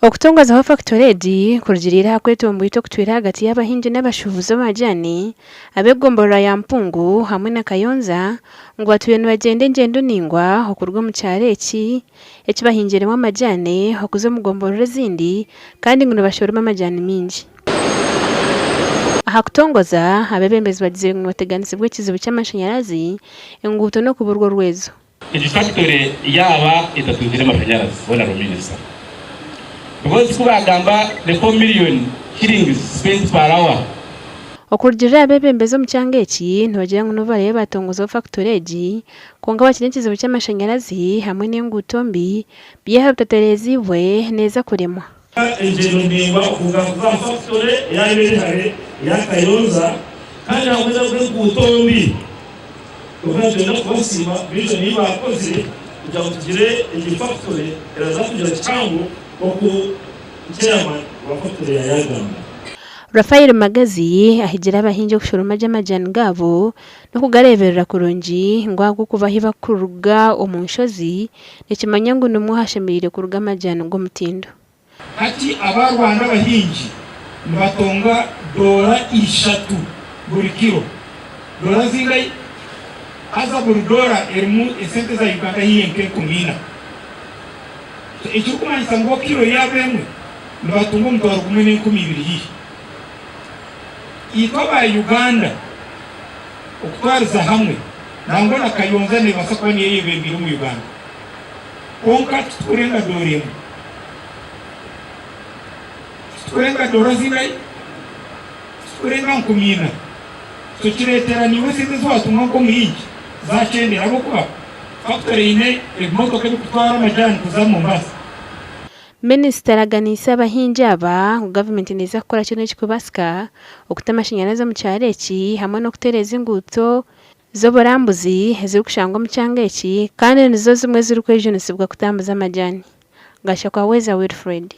Okutongozaho fakitore egi kurugiriire aha kwetomboita okutwire ahagati y'abahingi n'abashuubuzi b'amajaani ab'egomborora ya Mpungu hamwe na Kayonza ngu batwire nibagyenda engyendo naingwa okuruga omu kyaro eki eki bahingiremu amajaani okuza omu gomborora ezindi kandi ngu nibashoroma amajaani maingi. Aha kutongoza, abeebembezi bagizire ngu nibateganisibwa ekizibu ky'amashanyarazi, enguuto n'okuburwa orwezo. Egi fakitore yaaba etatungire amashanyarazi Honourable Minister because ku baagamba the 4 million shillings spent per hour. Okurugiirira aha beebembezi omu kyanga eki, nibagira ngu n'obu baraabe baatongozaho fakitore egi, kwonka bakiri n'ekizibu ky'amashanyarazi hamwe n'enguuto mbi, byaba bitatereeziibwe neeza kuremwa. Engyendo ndaingwa okuruga kuza aha fakitore eyaaba eri hare eya Kayonza kandi hamwe n'enguuto mbi. Kwonka nitwenda kubasiima vision ei baakozire kugira ngu tugire egi fakitore eraza kugira kihango oku chairman wa fakitore yaayagamba. Raphael Magazi ahigire abahingi okushoroma gye amajaani gaabo n'okugareeberera kurungi ngu ahabw'okuba ahi barikuruga omu nshozi nikimanywa ngu nimwo hashemereire kuruga amajaani g'omutindo. Hati aba Rwanda abahingi nibatonga doora ishatu buri kiro. Doora zingahi? Haza buri doora erimu esente za Uganda haihi nk'enkumi ina. So ekirikumanyisa ngu bo kiro yaabo emwe nibatunga omutwaro gumwe n'enkumi ibiri haihi. Itwe aba Uganda okutwariza hamwe nangwa na Kayonza nebaasa kuba niyo eyebembeire omu Uganda kwonka titukurenga doora emwe. Titukurenga doora zingahi? Titukurenga nkumiina. So kireetera naiwe esente ezi watunga nk'omuhingi zakyendera ahabw'okuba fakitore eine ebimotoka ebikutwara amajaani kuza Mombasa. Minisita araganiise abahingi aba ngu gavumenti neeza kukora kyona ekirikubaasika okuta amashanyarazi omu kyaro eki hamwe n'okutereeza enguuto z'oburambuzi ezirikushangwa omu kyanga eki kandi nizo zimwe ezirikwejunisibwa kutambuza amajaani. Gashakwa Weza Wilfred.